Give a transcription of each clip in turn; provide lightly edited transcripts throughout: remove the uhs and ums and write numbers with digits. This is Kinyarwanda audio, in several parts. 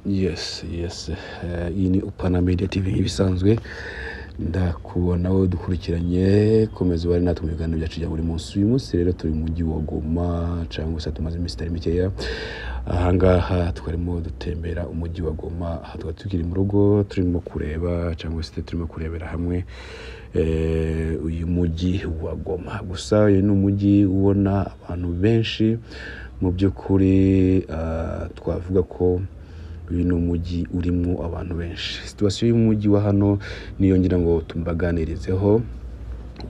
Yes. Iyi ni Upana Media TV nk'ibisanzwe, ndakubona wowe dukurikiranye, komeza ubane natwe mu biganiro byacu bya buri munsi. Uyu munsi rero turi mu mujyi wa Goma, cyangwa se tumaze iminsi itari mikeya ahangaha twarimo dutembera umujyi wa Goma. Aha tukaba tukiri mu rugo turimo kureba cyangwa se turimo kurebera hamwe uyu mujyi wa Goma. Gusa uyu ni umujyi ubona abantu benshi mu by'ukuri, twavuga ko uyu ni umujyi urimo abantu benshi. Situation y'umujyi wa hano niyo ngira ngo tumbaganirizeho,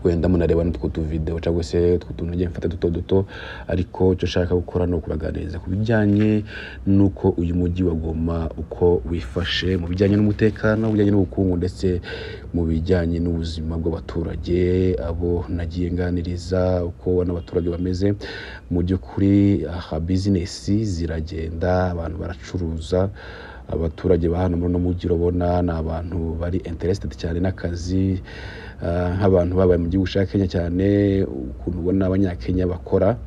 wenda munareba n'utwo tuvideo cyangwa se utwo tuntu nagiye mfata duto duto, ariko icyo nshaka gukora ni ukubaganiriza ku bijyanye n'uko uyu mujyi wa Goma uko wifashe mu bijyanye n'umutekano, mu bijyanye n'ubukungu, ndetse mu bijyanye n'ubuzima bw'abaturage. Abo nagiye nganiriza uko n'abaturage bameze mu by'ukuri. Aha business ziragenda, abantu baracuruza. Abaturage ba hano muri uno mujyi urabona ni abantu bari interested cyane n'akazi, nk'abantu babaye mu gihugu cya Kenya cyane, ukuntu ubona Abanyakenya bakora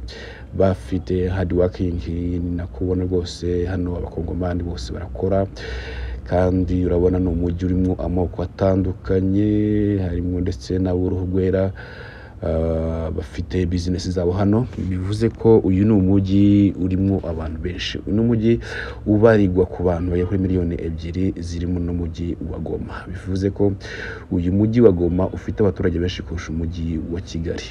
bafite hard working, ni nako ubona rwose hano Abakongomani bose barakora. Kandi urabona ni umujyi urimo amoko atandukanye, harimo ndetse n'ab'uruhu rwera, bafite business zabo hano. Bivuze ko uyu ni umujyi urimo abantu benshi. Uyu ni umujyi ubarirwa ku bantu bagera kuri miliyoni 2 ziri muri uno mujyi wa Goma. Bivuze ko uyu mujyi wa Goma ufite abaturage benshi kurusha umujyi wa Kigali.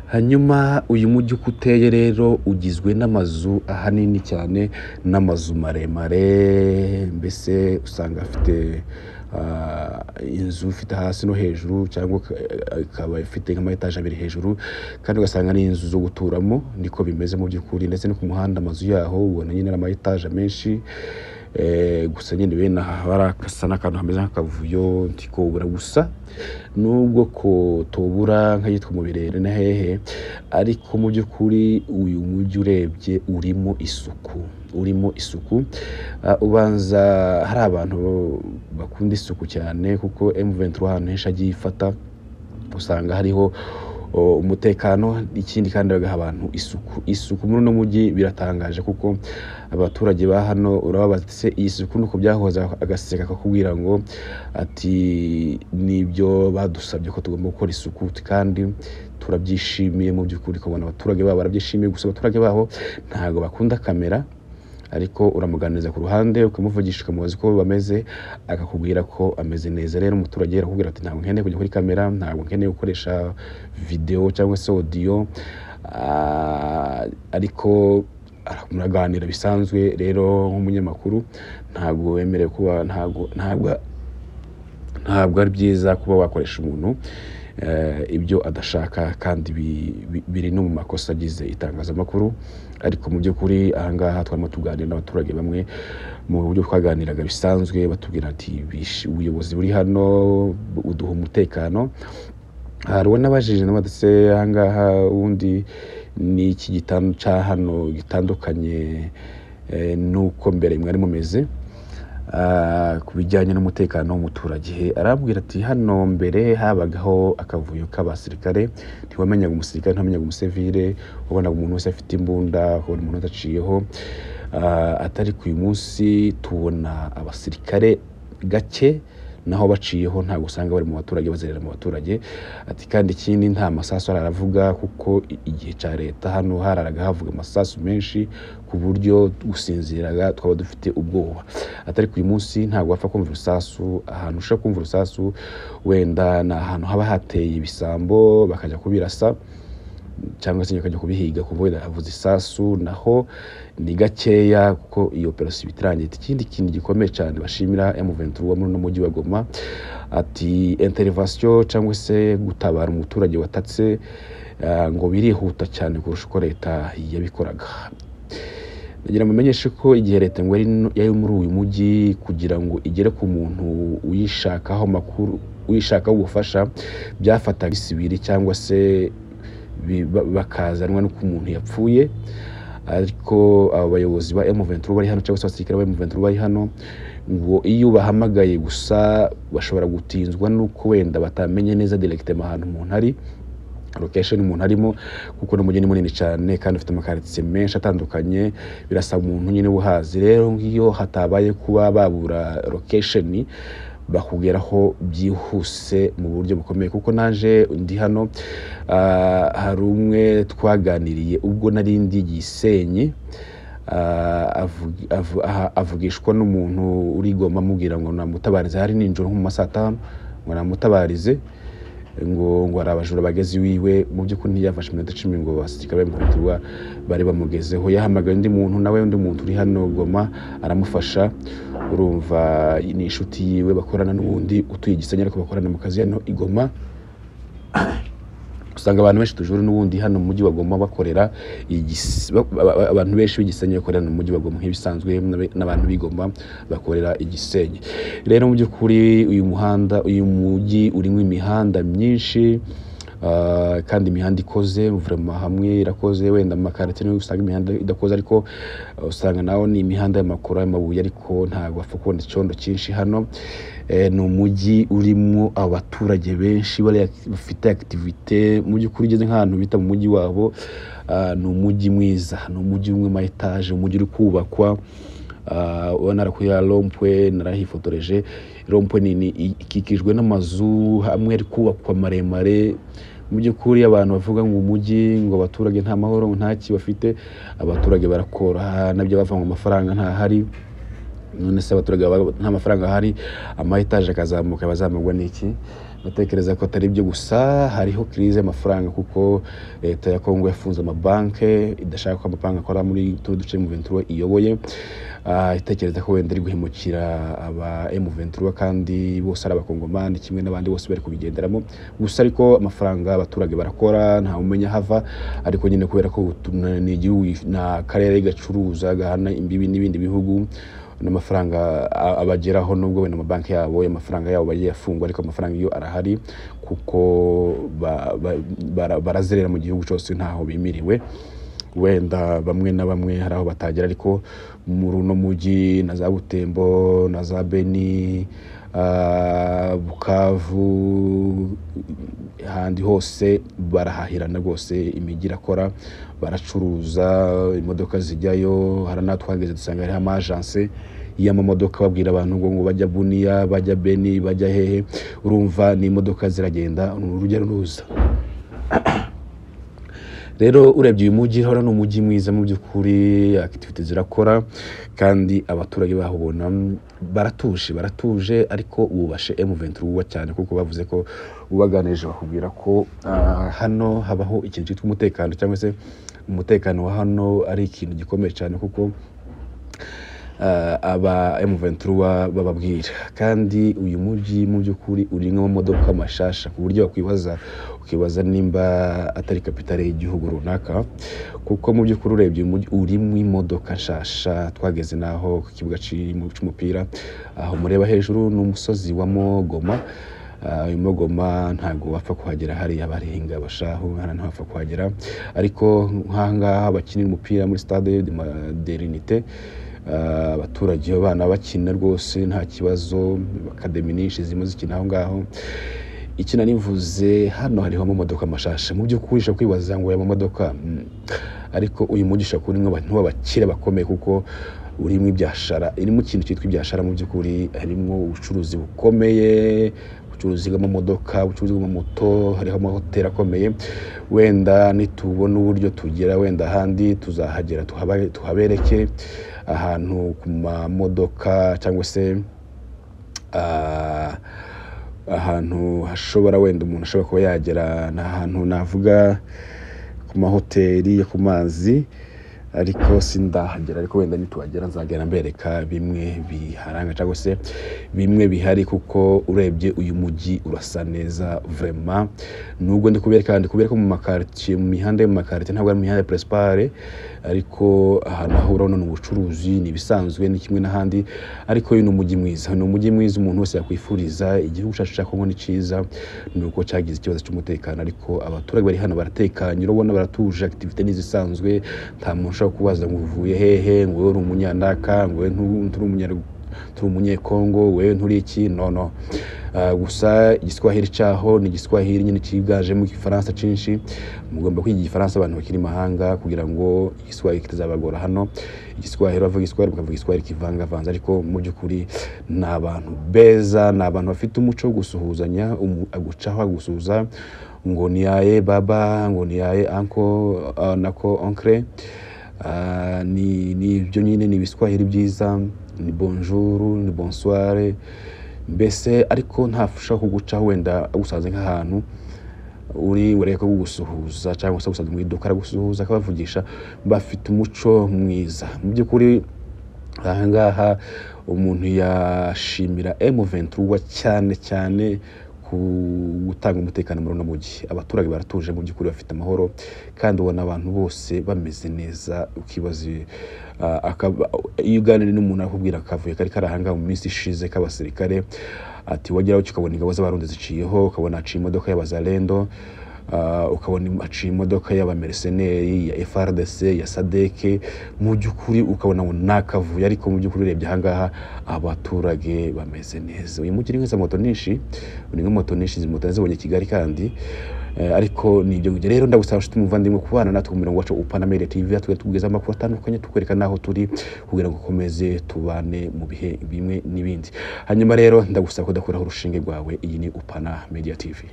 Hanyuma uyu mujyi uko uteye rero ugizwe n'amazu ahanini cyane n'amazu maremare, mbese usanga afite inzu ifite hasi no hejuru, cyangwa ikaba ifite nk'ama étage abiri hejuru, kandi ugasanga ni inzu zo guturamo. Niko bimeze mu by'ukuri. Ndetse no ku muhanda amazu yaho ubona nyine ari ama étage menshi. Gusa nyine bene aha haba hari akasa n'akantu hameze nk'akavuyo, ntikobura gusa nubwo ko tobura nk'ayitwa mu Birere na hehe, ariko mu by'ukuri uyu mujyi urebye urimo isuku, urimo isuku. Ubanza hari abantu bakunda isuku cyane, kuko M23 ahantu henshi agiye ifata usanga hariho umutekano. Ikindi kandi bagaha abantu isuku. Isuku muri uno mujyi biratangaje, kuko abaturage ba hano urababaza ati: "Se iyi suku nuko byahoze?" Agaseka akakubwira ngo ati: "Nibyo badusabye ko tugomba gukora isuku, kandi turabyishimiye." Mu by'ukuri kubona abaturage babo barabyishimiye. Gusa abaturage baho ntabwo bakunda kamera, ariko uramuganiriza ku ruhande, ukamuvugisha, ukamubaza uko bameze, akakubwira ko ameze neza. Rero umuturage arakubwira ati: "Ntabwo nkeneye kujya kuri kamera, ntabwo nkeneye gukoresha video cyangwa se audio," ariko muraganira bisanzwe. Rero nk'umunyamakuru ntabwo wemerewe kuba, ntabwo ari byiza kuba wakoresha umuntu ibyo adashaka, kandi biri no mu makosa agize itangazamakuru. Ariko mu by'ukuri ahangaha twarimo tuganira n'abaturage bamwe mu buryo twaganiraga bisanzwe, batubwira ati: "Ubuyobozi buri hano buduha umutekano." Hari uwo nabajije ndetse ahangaha ubundi ni iki cya hano gitandukanye n'uko mbere mwari mumeze ku bijyanye n'umutekano w'umuturage? Arambwira ati: "Hano mbere habagaho akavuyo k'abasirikare, ntiwamenyaga umusirikare, ntiwamenyaga umusivile, wabonaga umuntu wese afite imbunda, ukabona umuntu adaciyeho." Atari ku uyu munsi tubona abasirikare gake, naho baciyeho ntabwo usanga bari mu baturage, bazerera mu baturage. Ati: "Kandi ikindi nta masasu araravuga, kuko igihe cya leta hano hararaga havuga amasasu menshi ku buryo gusinziraga twaba dufite ubwoba." Atari ku uyu munsi ntabwo wapfa kumva urusasu. Ahantu ushobora kumva urusasu wenda ni ahantu haba hateye ibisambo bakajya kubirasa, cyangwa se bakajya kubihiga, kuva wenda havuze isasu, naho ni gakeya kuko iyo operasiyo itarangiye. Ikindi kintu gikomeye cyane bashimira M23 muri uno mujyi wa Goma, ati intervention cyangwa se gutabara umuturage watatse, ngo birihuta cyane kurusha uko leta yabikoraga. Nagira ngo mumenyeshe ko igihe leta ngo yari muri uyu mujyi, kugira ngo igere ku muntu uyishakaho amakuru, uyishakaho ubufasha, byafataga iminsi 2 cyangwa se bakazanwa n'uko umuntu yapfuye. Ariko aba bayobozi ba M23 bari hano, cyangwa se abasirikare ba M23 bari hano, ngo iyo bahamagaye gusa bashobora gutinzwa n'uko wenda batamenye neza directement ahantu umuntu ari. location umuntu arimo, kuko n'umujyi ni munini cyane kandi ufite amakaritsiye menshi atandukanye, birasaba umuntu nyine uhazi. Rero nk'iyo hatabaye kuba babura location bakugeraho byihuse mu buryo bukomeye, kuko naje ndi hano hari umwe twaganiriye ubwo nari ndi Gisenyi, avugishwa n'umuntu uri Goma amubwira ngo namutabarize, hari nijoro nko mu ma saa tanu, ngo namutabarize ngo hari abajura bageze iwiwe. Mu by'ukuri ntiyafashe iminota 10 ngo abasirikare ba M23 bari bamugezeho. Yahamagaye undi muntu nawe, undi muntu uri hano Goma aramufasha, urumva ni inshuti yiwe bakorana n'ubundi utuye Gisenyi ariko bakorana mu kazi hano i Goma. Usanga abantu benshi tujuru n'ubundi hano mu mujyi wa Goma bakorera abantu benshi b'Igisenyi bakorera mu mujyi wa Goma nk'ibisanzwe, n'abantu b'i Goma bakorera Igisenyi. Rero mu by'ukuri uyu muhanda, uyu mujyi urimo imihanda myinshi, kandi imihanda ikoze vraiment hamwe irakoze, wenda mu makaritsiye niho usanga imihanda idakoze, ariko usanga naho ni imihanda y'amakoro y'amabuye, ariko ntabwo wapfa kubona icyondo cyinshi hano. Ni umujyi urimo abaturage benshi bafite activité. Mu by'ukuri ugeze nk'ahantu bita mu mujyi wabo, ni umujyi mwiza, ni umujyi urimo ama etaje, umujyi uri kubakwa. Ubona kuri ya rond-point narahifotoreje, rond-point nini ikikijwe n'amazu hamwe ari kubakwa maremare. Mu by'ukuri abantu bavuga ngo umujyi ngo abaturage nta mahoro nta ki bafite, abaturage barakora nabyo bava ngo amafaranga ntahari. None se abaturage nta mafaranga ahari, ama etaje akazamuka, bazamurwa n'iki? Ndatekereza ko atari ibyo gusa, hariho crise y'amafaranga kuko leta ya Kongo yafunze amabanke, idashaka ko amabanki akora muri tuno duce M23 iyoboye. Itekereza ko wenda iri guhemukira aba M23 kandi bose ari abakongomani kimwe n'abandi bose bari kubigenderamo gusa, ariko amafaranga abaturage barakora nta umenya hava, ariko nyine kubera ko ni igihugu ni akarere gacuruza gahana imbibi n'ibindi bihugu, n'amafaranga abageraho nubwo wenda amabanki yabo amafaranga yabo bagiye afungwa, ariko amafaranga iyo arahari kuko barazerera mu gihugu cyose ntaho bimiriwe. Wenda bamwe na bamwe hari aho batagera, ariko muri uno mujyi na za Butembo na za Beni, Bukavu, ahandi hose barahahirana rwose, imijyi irakora, baracuruza, imodoka zijyayo. Hari n'aho twageze dusanga hariho ama agence y'amamodoka babwira abantu ngo bajya Bunia, bajya Beni, bajya hehe, urumva ni imodoka ziragenda, ni urujya n'uruza. Rero urebye uyu mujyi urabona ni umujyi mwiza mu by'ukuri, activité zirakora kandi abaturage baho ubona baratuje, baratuje, ariko bubashe M23 cyane, kuko bavuze ko ubaganirije bakubwira ko hano habaho ikintu cyitwa umutekano, cyangwa se umutekano wa hano ari ikintu gikomeye cyane, kuko aba M23 bababwira. Kandi uyu mujyi mu by'ukuri urimo amamodoka mashasha ku buryo wakwibaza ukibaza nimba atari kapitale y'igihugu runaka, kuko mu by'ukuri urebye uyu mujyi urimo imodoka nshasha. Twageze naho ku kibuga c'umupira, aho mureba hejuru ni umusozi wa Mogoma. Uyu Mogoma ntabwo wapfa kuhagera, hariya barenga bashahu hano ntawapfa kuhagera, ariko nk'aha ngaha bakinira umupira muri stade de l'Unité, abaturage abana bakina rwose nta kibazo, académie nyinshi zirimo zikina aho ngaho. Iki nanivuze hano hariho amamodoka mashasha, mu by'ukuri ushobora kwibaza ngo aya mamodoka, ariko uyu mujyi ushobora kuba urimo abantu b'abakire bakomeye, kuko urimo ibyashara, irimo ikintu cyitwa ibyashara. Mu by'ukuri harimo ubucuruzi bukomeye, ubucuruzi bw'amamodoka, ubucuruzi bw'amamoto, hariho amahoteli akomeye. Wenda nitubona uburyo tugera wenda ahandi tuzahagera tuhabereke ahantu ku mamodoka, cyangwa se ahantu hashobora wenda umuntu ashobora kuba yagera, ni ahantu navuga ku mahoteli yo ku mazi, ariko sindahagera, ariko wenda nituhagera nzagera mbereka bimwe biharanga cyangwa se bimwe bihari, kuko urebye uyu mujyi urasa neza vraiment. Nubwo ndi kubereka mu makartier, mu mihanda yo mu makartier, ntabwo ari mu mihanda principale, ariko ahantu aho urabona ni ubucuruzi, ni ibisanzwe, ni kimwe n'ahandi, ariko uyu ni umujyi mwiza, ni umujyi mwiza umuntu wese yakwifuriza. Igihugu cyacu cya Kongo ni cyiza, ni uko cyagize ikibazo cy'umutekano, ariko abaturage bari hano baratekanye, urabona baratuje, activité n'izisanzwe, nta muntu ushobora kubaza ngo uvuye hehe, ngo wowe uri umunyandaka, ngo wowe nturi umunyarwanda. turi umunyekongo, wewe nturi iki, no no. Gusa igiswahili cyaho ni igiswahili nyine cyiganjemo igifaransa cyinshi. Mugomba kwiga igifaransa abantu bakiri mahanga kugira ngo igiswahili kitazabagora hano. Igiswahili bavuga igiswahili, bakavuga igiswahili kivangavanze, ariko mu by'ukuri ni abantu beza, ni abantu bafite umuco wo gusuhuzanya. Agucaho agusuhuza ngo ni yaye baba, ngo ni yaye anko, nako onkre. Ni ibyo nyine, ni ibiswahili byiza, ni bonjour, ni bonsoir mbese. Ariko ntashobora kugucaho wenda agusanze nk'ahantu uri ureke kugusuhuza, cyangwa se agusanze mu iduka aragusuhuza akabavugisha. Bafite umuco mwiza mu by'ukuri. Aha ngaha umuntu yashimira M23 cyane cyane ku gutanga umutekano muri uno mujyi. Abaturage baratuje mu by'ukuri, bafite amahoro, kandi ubona abantu bose bameze neza. Ukibaza iyo uganiriye n'umuntu akubwira akavuyo kari kari aha ngaha mu minsi ishize k'abasirikare, ati wageraho ukabona ingabo z'abarundi ziciyeho, ukabona haciye imodoka y'abazalendo, ukabona haciye imodoka y'abamerceneri ya FRDC ya SADC. Mu by'ukuri ukabona ngo ni akavuyo, ariko mu by'ukuri urebye aha ngaha abaturage bameze neza. Uyu mujyi ni moto nyinshi, ni moto nyinshi, izi moto zibonye Kigali kandi ariko ni ibyo ngibyo. Rero ndagusaba nshuti muvandimwe kubana natwe ku murongo wacu Upana Media TV, tugeza amakuru atandukanye, tukwereka n'aho turi kugira ngo ukomeze tubane mu bihe bimwe n'ibindi. Hanyuma rero ndagusaba kudakuraho urushinge rwawe. Iyi ni Upana Media TV.